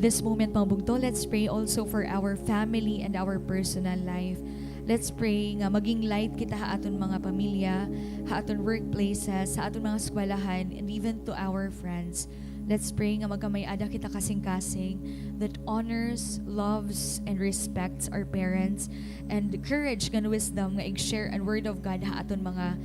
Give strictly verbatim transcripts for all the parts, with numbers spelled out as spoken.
This moment, mga bugto, let's pray also for our family and our personal life. Let's pray nga maging light kita ha aton mga pamilya, ha aton workplaces, ha aton mga eskwelahan, and even to our friends. Let's pray nga magkamay-ada kita kasing-kasing that honors, loves, and respects our parents, and courage ngan wisdom nga ig-share an word of God ha aton mga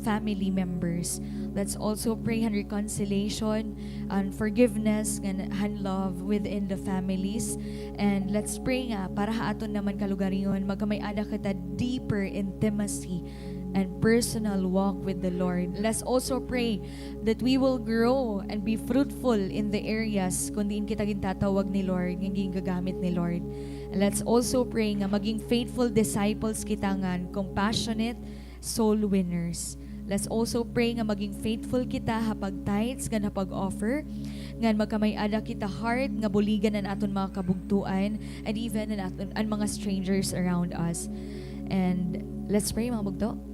family members. Let's also pray han reconciliation and forgiveness ngan han love within the families. And let's pray nga para ha aton naman kalugaringon, magkamay-ada kita deeper intimacy and personal walk with the Lord. Let's also pray that we will grow and be fruitful in the areas kon diin kita gintatawag ni Lord, nga gingagamit ni Lord. And let's also pray nga maging faithful disciples kita ngan compassionate soul winners. Let's also pray nga maging faithful kita ha pag-tithes ngan ha pag-offer, ngan magkamay-ada kita heart nga buligan an aton mga kabugtoan and even an aton, an mga strangers around us. And let's pray, mga bugto.